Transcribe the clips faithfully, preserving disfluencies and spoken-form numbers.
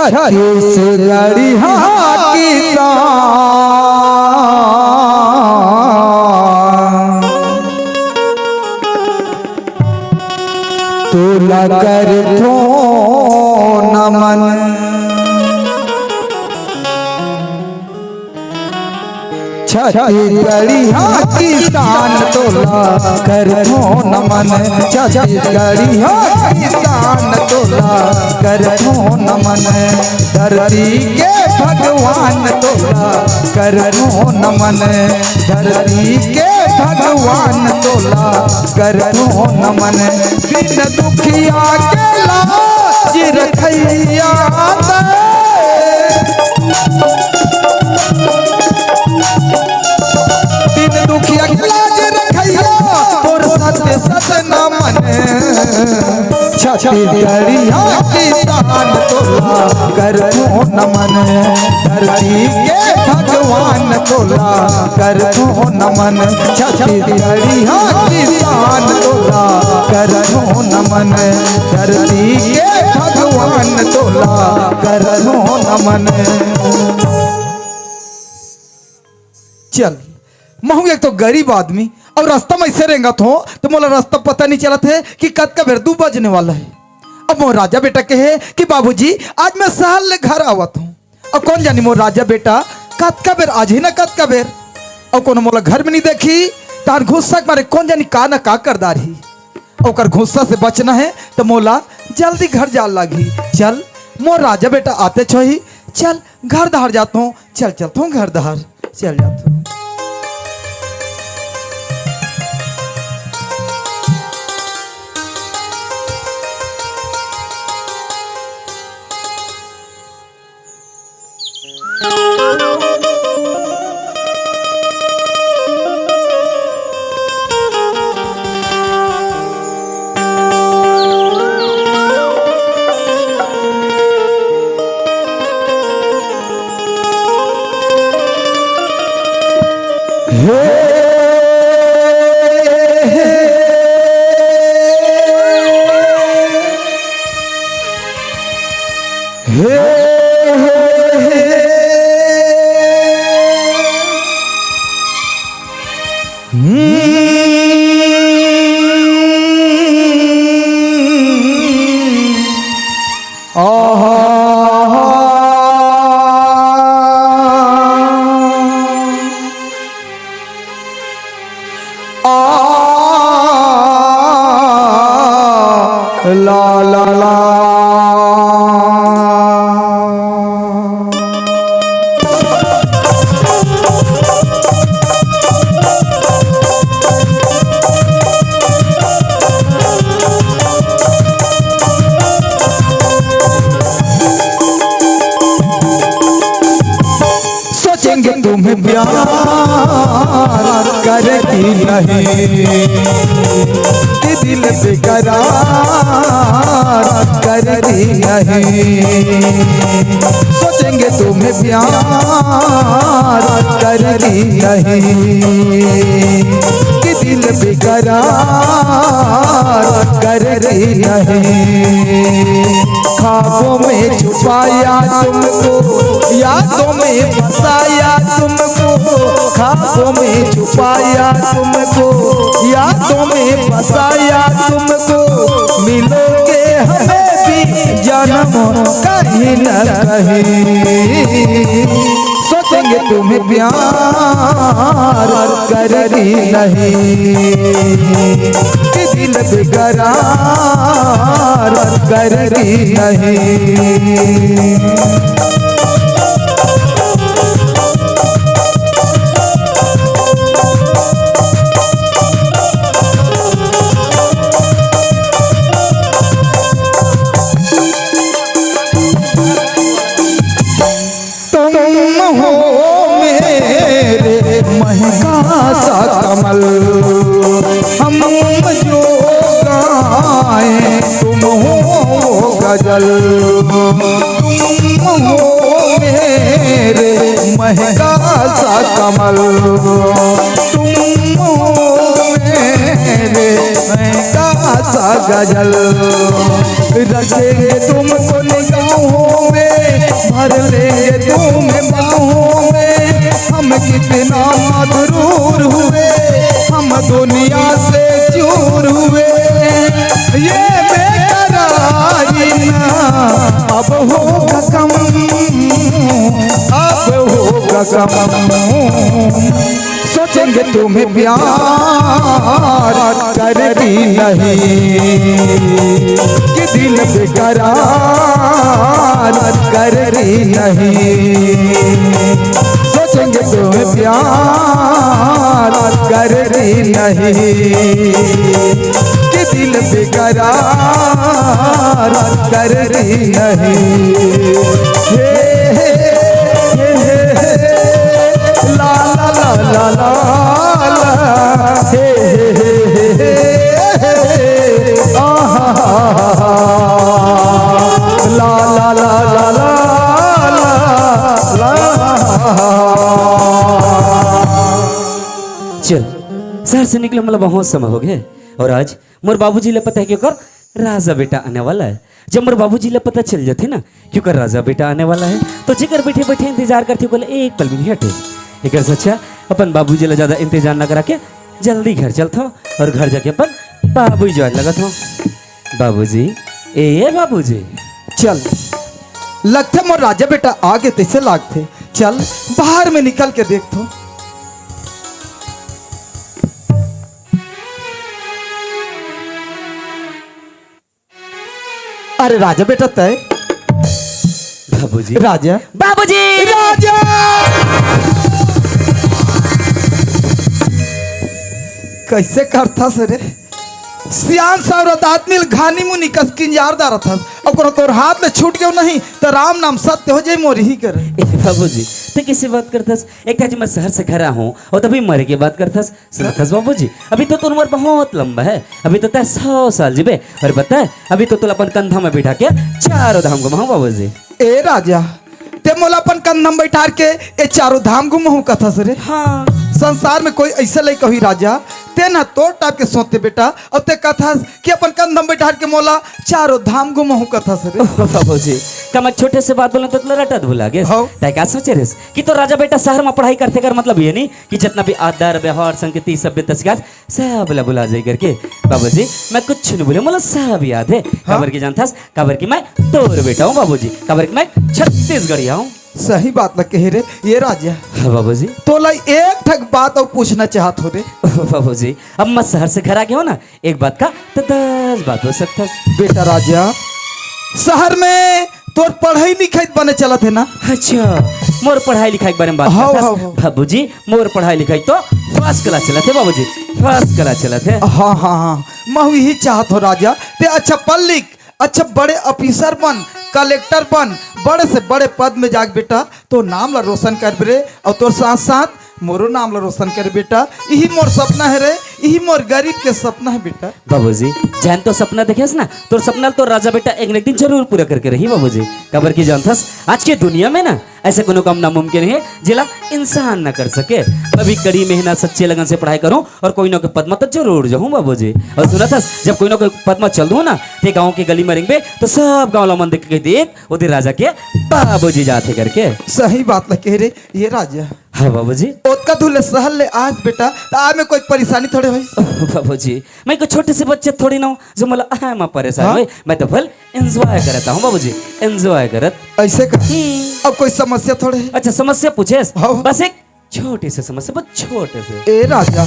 छत्तीसगढ़िया किसान, तोला करथों नमन। छत्तीसगढ़िया किसान, तोला करथों नमन। छत्तीसगढ़िया किसान, तोला करथों नमन। धरती के भगवान, तोला करथों नमन। धरती के भगवान, तोला करथों नमन। दीन दुखिया के लाज रखइया ते। दीन दुखिया के लाज रखइया, तोर सत सत नमन। छत्तीसगढ़िया किसान, तोला करथों नमन। धरती के भगवान, तोला करथों नमन। छत्तीसगढ़िया किसान, तोला करथों नमन। धरती के भगवान, तोला करथों नमन। चल, महूं एक तो गरीब आदमी अउ रस्ता म अइसे रेंगत हों, त मोला रस्ता पता नइ चलत हे कि कतका बेर दू बजने वाला हे। अब मोर राजा बेटा कहे कि बाबूजी, आज मैं सहर ले घर आवत हों। अब कोन जानी मोर राजा बेटा कतका बेर आजही न कतका बेर, अउ कोनो मोला घर म नइ देखही, तहान गुस्सा के मारे कोन जानी का न का कर डारही। ओकर गुस्सा से बचना हे त मोला जल्दी घर जाय ल लागही। चल, मोर राजा बेटा आतेच होही। चल, घर डहर जात हों। चल, चलत हों घर डहर, चल जात हों। सोचेंगे तुम्हें प्यार करती नहीं, कि दिल बेकरार करती नहीं। सोचेंगे तुम्हें प्यार करती नहीं, कि दिल बेकरार करती नहीं। ख्वाबों में छुपाया तुमको, यादों में बसाया तुमको, ख्वाबों में छुपाया तुमको, यादों में बसाया तुमको। मिलोगे हमें भी जन्म कहीं न कहीं। सोचेंगे तुम्हें प्यार करती नहीं, कि दिल बेकरार करती नहीं। तुम हो मेरे महका सा कमल, हम जो गाएं तुम हो गजल। तुम हो मेरे महका सा कमल, तुम हो मेरे महका सा गजल। रखेंगे तुमको निगाहों में, भर लेंगे तुम्हें बाहों में, हम कितना मगरूर हुए, हम दुनिया से चूर हुए। ये बेकरारी ना अब होगा कम, अब होगा कम। सोचेंगे तुम्हें प्यार करती नहीं, कि दिल बेकरार करती नहीं। सोचेंगे तुम्हें प्यार करती नहीं, कि दिल बेकरार करती नहीं। हे, हे, हे, हे, हे, ला, ला, ला, ला, ला, ला, हे, हे, हे, हे, हे, हे, आहा, हा, हा, हा, हा, ला, ला, ला, ला, ला, ला, ला। चल, शहर से निकले, मतलब, बहुत समय हो गए। और आज मोर बाबूजी ले पता है कि ओकर राजा बेटा आने वाला है। जब मोर बाबूजी ले पता चल जाथे ना कि ओकर राजा बेटा आने वाला है, तो जेकर बैठे बैठे इंतजार करथे, ओकर ले एक पल भी नहीं हटे। एकर से अच्छा अपन बाबूजी ले ज्यादा इंतजार न करा के जल्दी घर चलथो और घर जाके अपन बाबूजी ज्वाइन लगाथो। बाबूजी, ए, ए बाबूजी। चल, लगथे मोर राजा बेटा आगे तैसे लागथे। चल, बाहर में निकल के देखथो। अरे राजा बेटा तय। बाबूजी। राजा। बाबूजी। राजा। कैसे करथस रे? सियान सावरत आदमी ल घानी मुनी कस किंजार डारथस। ओकरो तोर हाथ ले छूट गयो नहीं त राम नाम सत्य हो जाए मोर ही कर। ए बाबूजी, ते कैसे बात करथस? एक आज मैं शहर से घर आहूं और तभी मरे के बात करथस। सुनथस बाबूजी, अभी तो तोर उम्र बहुत लंबा है, अभी तो तय सौ साल जीबे। और पता है, अभी तो तोला अपन कंधा में बिठा के चारों धाम घुमाऊं बाबूजी। ए राजा, ते मोला अपन कंधा में बैठार के ए चारों धाम घुमाऊं कथस रे? हाँ। संसार में कोई ऐसा लइका होही राजा, ते ना तोर टाइप के सोचते बेटा, अब ते कथस कि अपन कंधा में बैठार के मोला चारों धाम घुमाऊं कथस रे। ओह बाबूजी, का मैं छोटे से बात बोलूं तो तोला रटत भुला गे? हाँ। तय का सोचे रेस कि तोर राजा बेटा शहर में पढ़ाई करथे कर मतलब ये नहीं कि जितना भी आदर, व्यवहार, संगति, सभ्यता, शिकार, सब ला भुला जाए करके। बाबूजी, मैं कुछ नहीं बोले, मोला सब याद है। हाँ? काबर के जानथस, काबर कि मैं तोर बेटा हूँ बाबूजी, काबर कि मैं छत्तीसगढ़िया हूँ। सही बात ला कहे रे ये राजा। हाँ बाबूजी। तोला एक ठक बात अउ पूछना चाहत हो रे। बाबूजी, अब मैं शहर से घर आ गया हूँ ना, एक बात का तो दस बात हो सकथस। बेटा राजा, शहर में तोर पढ़ाई लिखाई बने चलत है ना? अच्छा, मोर पढ़ाई लिखाई के बारे में बात करथस। बाबूजी, मोर पढ़ाई लिखाई तो first class चलत है बाबूजी, first class चलत है। हाँ, हाँ, हाँ, मैं यही चाहत हो राजा, ते अच्छा पढ़ लिख, अच्छा बड़े officer बन, collector बन, बड़े से बड़े पद में जाके बेटा तोर नाम ला रोशन करबे रे, और तोर साथ साथ मोरो नाम ला रोशन करे बेटा। यही मोर सपना है रे, यही मोर गरीब के सपना है बेटा। बाबूजी, जैन तो सपना देखेस ना, तोर सपना तो राजा बेटा एक न एक दिन जरूर पूरा करके रही बाबूजी। काबर की जानथस, आज के दुनिया में ना ऐसे कोनो काम नामुमकिन है जेला इंसान ना कर सके। अभी कड़ी मेहनत, सच्चे लगन से पढ़ाई करूं और कोई ना कोई पद में तो जरूर जाऊं बाबूजी। और सुनथस, जब कोई ना कोई पद में चल दूं ना, ते गांव के गली में रेंगबे तो सब गांव ला मन देख के देख ओदे राजा के बाबूजी जाथे करके। सही बात ला कहे रे ये राजा। हाँ बाबूजी। ओतका दूर ले शहर ले आस बेटा, त आए में कोई परेशानी थोड़े होई? बाबूजी, मैं कोई छोटे से बच्चे थोड़ी ना हूँ जो मोला आए में परेशान हाँ? होई। मैं तो फुल enjoy करता हूँ बाबूजी, enjoy करत। ऐसे का? हम्म। अब कोई समस्या थोड़े है? अच्छा समस्या पूछेस? हाँ। बस एक छोटे से समस्या, बहुत छोटे से। ए राजा,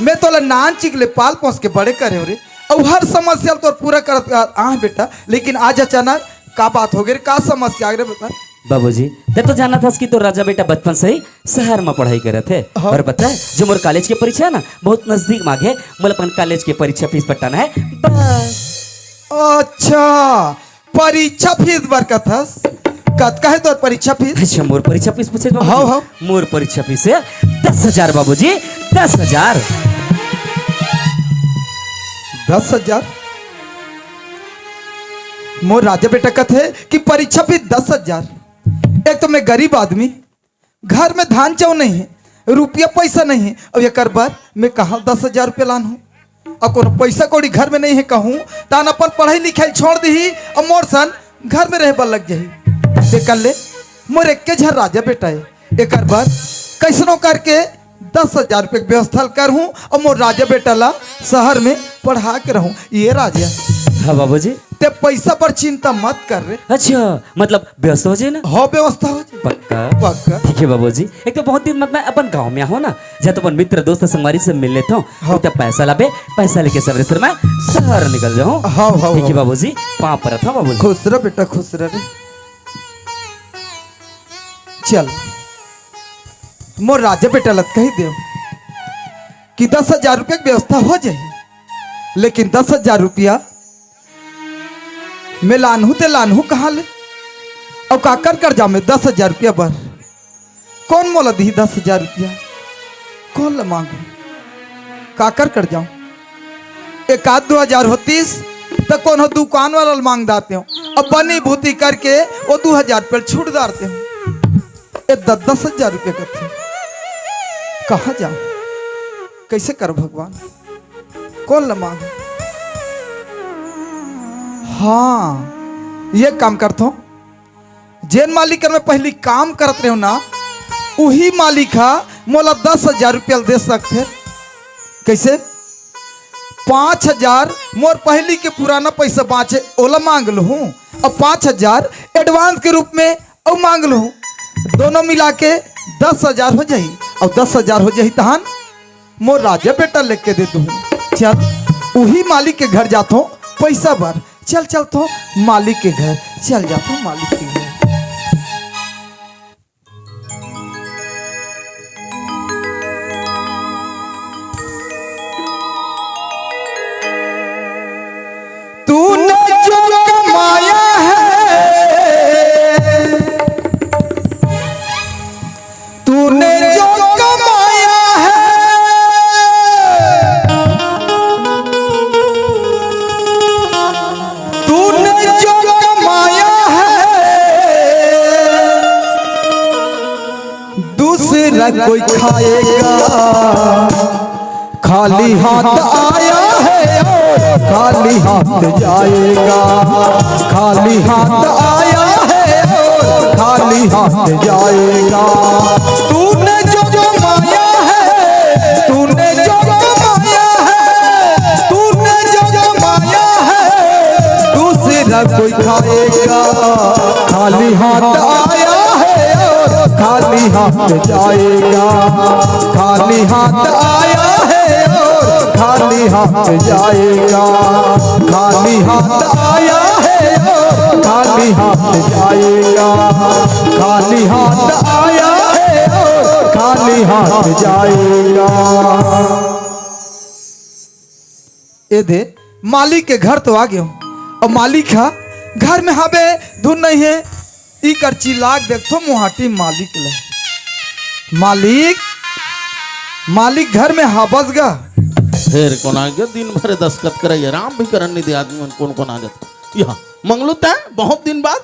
मैं तोला नानचिक ले पाल पोस के बड़े करे हो रे, अब हर समस्या तोर पूरा करत आ, आ बेटा, लेकिन आज अचानक का बात हो गई रे? का समस्या आ गई रे बेटा? बाबूजी, ते तो जानथस कि तोर राजा बेटा बचपन से ही शहर में पढ़ाई करत है। हाँ। और पता है, जो मोर कॉलेज के परीक्षा है ना, बहुत नजदीक में आ गे, मोला अपन कॉलेज के परीक्षा फीस पटाना है, बस। अच्छा, परीक्षा फीस बर कथस? कतका है तोर परीक्षा फीस? अच्छा, मोर परीक्षा फीस पूछे बाबूजी? हाँ, हाँ। मोर परीक्षा फीस है दस हजार बाबूजी, दस हजार। दस हजार? मोर राजा बेटा कथे कि परीक्षा फीस दस हजार। एक तो मैं गरीब आदमी, घर में धान चाउर नहीं है, रुपया पैसा नहीं है, अब एकर बर मैं कहाँ दस हजार रुपया लानहूँ? अब कोनो पैसा कौड़ी घर में नहीं है कहूँ, तान अपन पढ़ाई लिखाई छोड़ दीही, अब मोर सन घर में रहे बर लग जाही। ते कर ले, मोर एक्के झन राजा बेटा हे, एकर बर कइसनो करके दस हजार रुपया के व्यवस्था ल करहूँ अउ मोर राजा बेटा ला शहर में पढ़ा के रहूँ। ये राजा। हाँ बाबूजी। ते पैसा पर चिंता मत कर रे। अच्छा, मतलब व्यवस्था हो जाए ना? हो, व्यवस्था हो जाए। पक्का? पक्का। ठीक है बाबूजी, एक तो बहुत दिन मत मैं अपन गांव में हो ना, जब तो अपन मित्र दोस्त संगवारी से मिल लेता हूँ। हाँ। तो पैसा लाबे, पैसा लेके सवेरे सवेरे मैं शहर निकल जाऊँ। हाँ, हाँ, ठीक है हाँ। बाबूजी, पाँव परत हूँ बाबूजी। खुश रह बेटा, खुश रह रे। चल, मोर राजा बेटा लत कही देव कि दस हजार रुपया के व्यवस्था हो जाही, लेकिन दस हजार रुपया मैं लानहूँ ते लानहूँ कहाँ ले? अउ काकर कर जाऊँ मैं दस हजार रुपया बर? कौन मोला दिही दस हजार रुपया? कौन ला मांगू? काकर कर जाऊँ? एक आध दो हजार होतीस त कोनो दुकान वाला ल मांग डारते हो। अब बनी भूती करके वो दो हजार रुपया छूट डारते हो। ए दस दस हजार रुपया करते, कहाँ जाऊँ? कैसे कर भगवान? कौन ला मांगू? हाँ, ये काम करथो। जेन मालिक कर मैं पहली काम करत रहे ना, उही मालिक हा मोला दस हजार रुपया दे सकथे। कैसे? पाँच हजार मोर पहली के पुराना पैसा बाँचे, ओला मांग लूँ। अब पाँच हजार एडवांस के रूप में अउ मांग लूँ। दोनों मिला के दस हजार हो जाही। अउ दस हजार हो जाही तहन मोर राजा बेटा लेके दे दूँ। चल, उही मालिक के घर जाथो पैसा बर। चल, चल तो मालिक के घर, चल जा तो मालिक के घर। तूने जो कमाया है, तूने जो कमाया है, तूने जो कमाया है, दूसरा कोई खाएगा, खाली हाथ आया है और खाली हाथ जाएगा। खाली हाथ आया है और खाली हाथ जाएगा। तूने जो कमाया है, तूने जो कमाया है, तूने जो कमाया है, दूसरा कोई खाएगा। खाली हाथ आया है और खाली हाथ जाएगा। खाली हाथ आया है और खाली हाथ जाएगा। खाली हाथ आया है और खाली हाथ जाएगा। खाली हाथ आया है और खाली हाथ जाएगा। ए दे, मालिक के घर तो आ गयो। अब मालिक हा घर में हाबे धुन नहीं है। ई कर चिल्ला के देखथो मुहाटी मालिक ले, मालिक, मालिक घर में हाबस गा। फेर कोन आ गया? दिन भर दस्खत करे, आराम भी करन नहीं दे आदमी मन। कोन कोन आ जाता? यहाँ मंगलू तैं बहुत दिन बाद।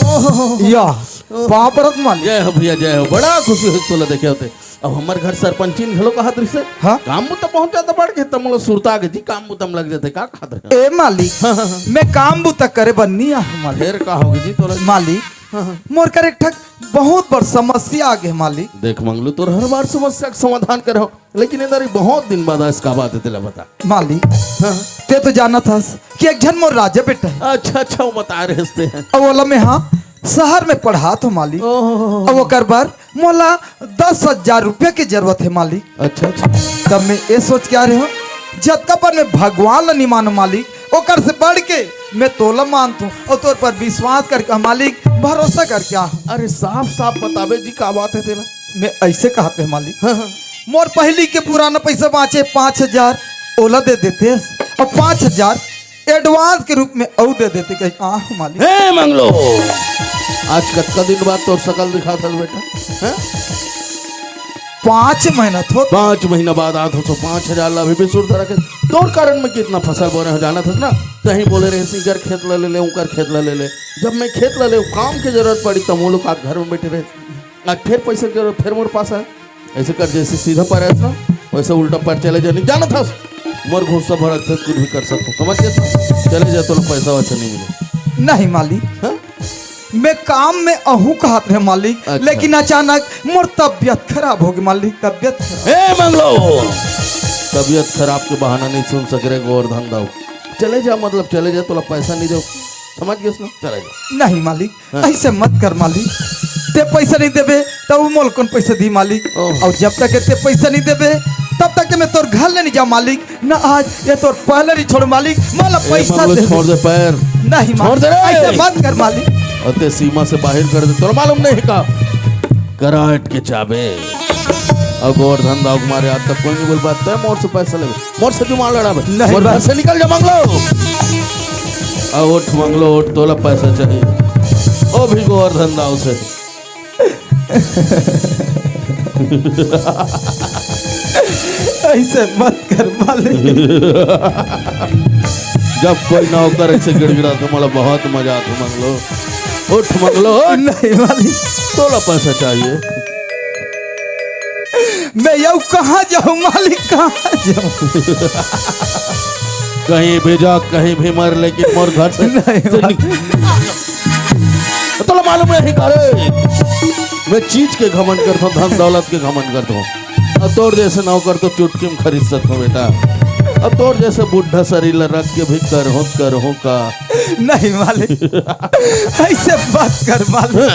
ओहो। या, पाँव परत मालिक। जय हो भैया, जय हो। बड़ा खुशी होइस तोला देखे होते। अब हमर घर सरपंचिन घलो कहत रहिसे, हाँ? काम बुता बहुत ज्यादा बढ़ गे, त मोला सुरता गे जी, काम बुता म लग जाते, का कहत रहे? ए मालिक, हाँ, हाँ, हाँ। मैं काम बुता करे बर नी आहूँ मालिक। फेर का होगे जी तोला? मालिक, हाँ, हाँ। मोर कर एक ठक बहुत बड़ समस्या आ गे मालिक। देख मंगलू, तोर हर बार समस्या के समाधान करे हो, लेकिन इधर ही बहुत दिन बाद आज का बात है, तेला बता। मालिक, हाँ, हाँ। ते तो जानत हस कि एक झन मोर राजा बेटा है। अच्छा, अच्छा, वो बता रहे हस ते हैं। अउ ओला मैं हाँ शहर में पढ़ात हूँ मालिक। ओहो। अउ ओकर बर मोला दस हजार रुपया के जरूरत है मालिक। अच्छा, अच्छा। तब मैं ये सोच के आ रहे हूँ, जतका पर मैं भगवान ला नहीं मानूँ मालिक, ओकर से बढ़ के मैं तोला मानत हूँ अउ तोर पर विश्वास करके, मालिक, भरोसा करके आ हूँ। अरे साफ साफ बताबे जी, का बात है तेला? मैं ऐसे कहत रहे मालिक, हाँ, हाँ। मोर पहली के पुराना पैसा बाँचे पाँच हजार, ओला दे देते अउ पाँच हजार एडवांस के रूप में अउ दे देते, कहीं, "आह, मालिक।" हे मंगलो, आज कतका दिन बाद तोर शकल दिखात हस बेटा, हैं? पाँच महीना तो पाँच महीना बाद आत हस, पाँच हजार ला अभी भी सुरता रखे। तोर कारण मैं कितना फसल बोने हो जानत हस ना, तहीं बोले रहे, "इकर खेत ला ले ले, उकर खेत ला ले ले।" जब मैं खेत ला ले, काम के जरूरत पड़ी, त मुलाकात घर में बैठे रहे। आज फेर पैसा के जरूरत, फेर मोर पास आए। ऐसे कर, जैसे सीधा पर आए ना, वैसे उल्टा पर चले जाने, जानत हस, मोर गुस्सा भड़क थे, कुछ भी कर सकता हूँ, समझ गया? चले जा, तोला पैसा वैसा नहीं मिले। नहीं मालिक। हाँ? मैं काम में अहूँ कहत रहे मालिक, अच्छा। लेकिन अचानक मोर तबियत खराब हो गई मालिक, तबियत खराब। ए मंगलो, तबियत खराब के बहाना नहीं सुन सके रे गोवर्धन दाऊ। चले जा, मतलब चले जा, तोला पैसा नहीं दो, समझ गए ना, चले जा। नहीं मालिक, हाँ। ऐसे मत कर मालिक, ते पैसा नहीं देबे तो वो मोल कौन पैसा दी मालिक? ओह। और जब तक ते पैसा नहीं देबे तब तक मैं तोर घर ले नहीं जा मालिक। ना आज ये तोर पैर ही छोड़ मालिक, मोला ए, पैसा मंगलो, दे छोड़ दे। दे पैर। नहीं छोड़ मालिक, दे रे। ऐसे मत कर मालिक। अते सीमा से बाहर कर दे, तोर मालूम नहीं का? कराट के चाबे। अब गोवर्धन दाऊ के मारे आज तक कोई नहीं बोल पाता है, मोर से पैसा लेबे, मोर से जुबान लड़ाबे, नहीं मोर घर मालिक। से निकल जा मंगलो। अब उठ मंगलो, उठ, तोला पैसा चाहिए। ओ भी गोवर्धन दाऊ से। ऐसे मत कर मालिक। जब कोई नौकर ऐसे गिड़गिड़ा तो मोला बहुत मजा आता मंगलो। उठ मंगलो, उठ। नहीं मालिक। तोला पैसा चाहिए। मैं यू कहाँ जाऊँ मालिक, कहाँ जाऊँ? कहीं भी जा, कहीं भी मर, लेकिन मोर घर से नहीं से मालिक। निक- तोला मालूम नहीं का रे? मैं चीज के घमंड करता हूँ, धन दौलत के घमंड करता हूँ। अब तोर जैसे नौकर तो चुटकी में खरीद सकता हूँ बेटा। अब तोर जैसे बुढ़ा शरीर ला रख के भी करहूँ, करहूँ का? नहीं मालिक, ऐसे बात कर मालिक।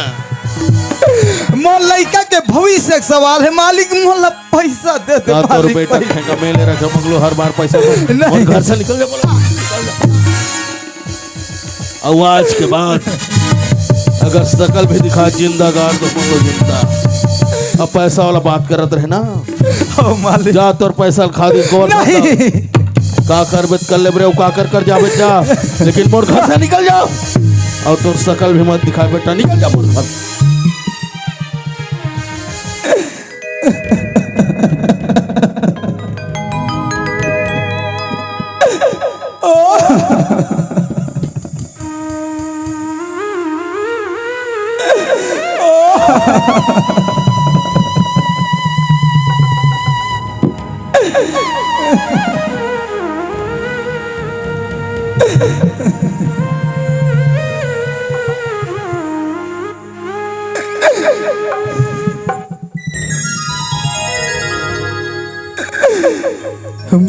मोर लइका के भविष्य के सवाल है मालिक, मोला पैसा दे दे का तोर मालिक, बेटा पैसा। फेंका मेले रखे मंगलो हर बार पैसा दे। नहीं। मोर घर से निकल जा, बोला, निकल जा। अउ आज के बाद अगर शकल भी दिखा, जिंदा गाड़ दो, बोलो जिंदा। अब पैसा वाला बात करत रहे ना, ओ मालिक। जा तोर पैसा खा दे, कौन नहीं। का करबे त कर ले रे, का कर कर जाबे जा, लेकिन मोर घर से निकल जाओ। और तोर शकल भी मत दिखाए बेटा, निकल जा मोर घर।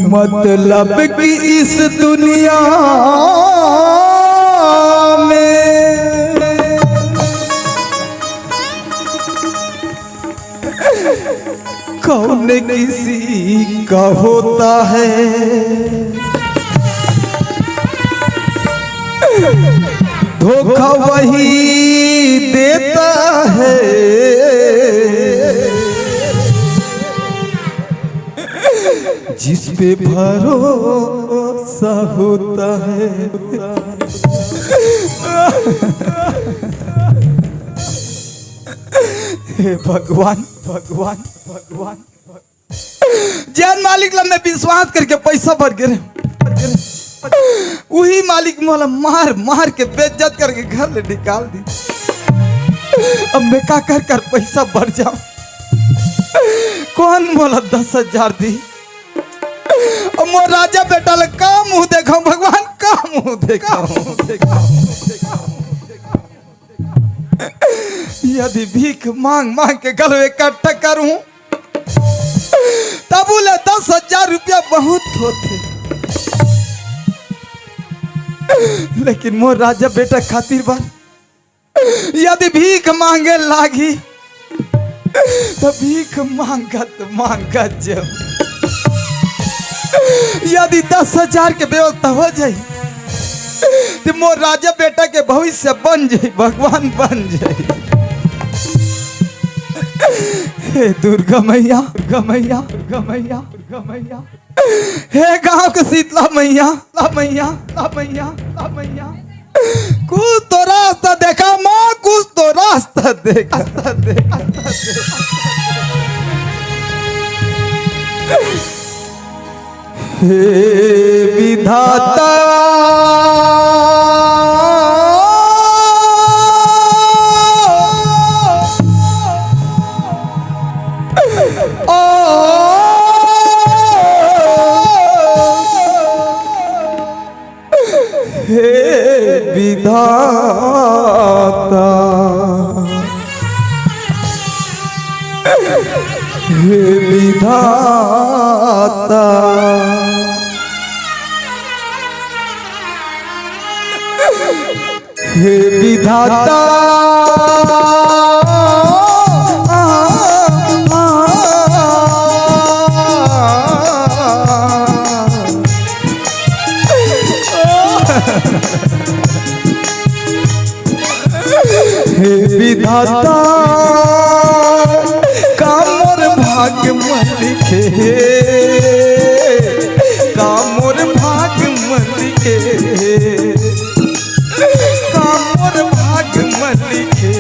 मतलब कि इस दुनिया में कौन किसी का होता है, धोखा वही देता है जिस पे भरोसा होता है। हे भगवान, भगवान, भगवान, जेन मालिक ला मैं विश्वास करके पैसा भर गे रहेंव, उही मालिक मोला मार मार के बेइज्जत करके घर ले निकाल दी। अब मैं का कर कर पैसा भर जाऊं? कौन मोला दस हजार दी? अब मोर राजा बेटा ला का मुंह देखाऊं भगवान, का मुंह देखाऊं? यदि भीख मांग मांग के घलो इकट्ठा करूं, तभो ले दस हजार रुपया बहुत होथे, लेकिन मोर राजा बेटा खातिर बर यदि भीख मांगे लागी, त भीख मांगत मांगत जब यदि दस हजार के व्यवस्था हो जाई, त मोर राजा बेटा के भविष्य बन जाई, भगवान बन जाई। हे दुर्गा मैया, दुर्गा मैया, दुर्गा मैया, दुर्गा मैया, हे गांव के शीतला मैया, ला मैया, ला मैया, ला मैया, कुछ तो रास्ता देखा माँ, कुछ तो रास्ता देखा। हे विधाता, हे विधाता। हे विधाता, हे विधाता, का मोर भाग म लिखे, का मोर भाग म लिखे, का मोर भाग म लिखे,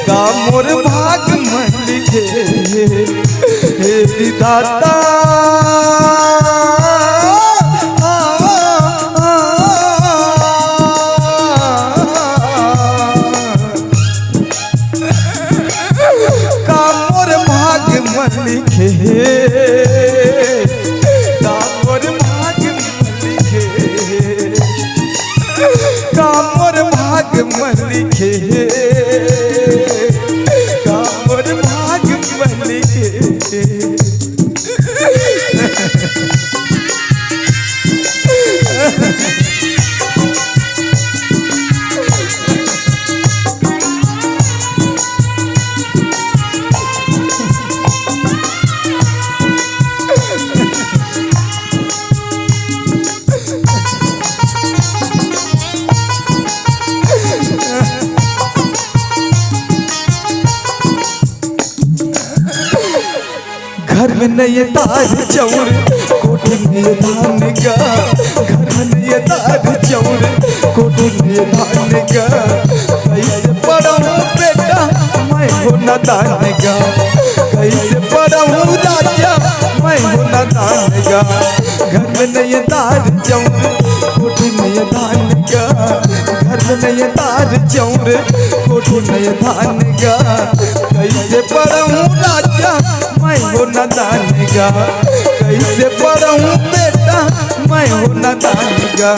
का मोर भाग म लिखे, हे विधाता। का मोर भाग म लिखे, का मोर भाग म लिखे, का मोर भाग म लिखे, का मोर भाग म लिखे। घर में नइये दार चाउर, कोठी में ये धान गा। घर में नइये दार चाउर, कोठी में ये धान गा। कइसे पढ़हूँ बेटा मैं हो नादान गा, कइसे पढ़हूँ राजा मैं हो नादान गा। घर में नइये दार चाउर, कोठी में ये धान गा। घर में नइये दार चाउर, कोठी में ये धान गा। कइसे पढ़हूँ राजा मैं हो नादान गा, कइसे पढ़हूँ बेटा मैं हो नादान गा।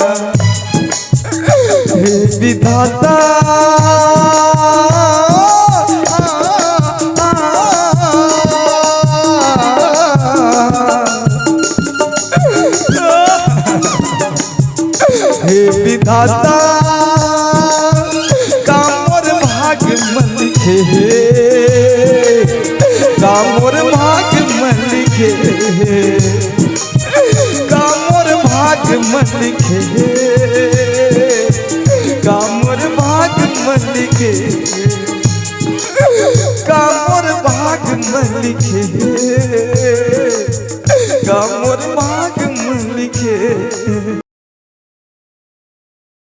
हे विधाता, हे विधाता, का मोर भाग म लिखे हे, का मोर भाग म लिखे हे, का मोर भाग म लिखे हे, का मोर भाग म लिखे हे, का मोर भाग म लिखे हे, का मोर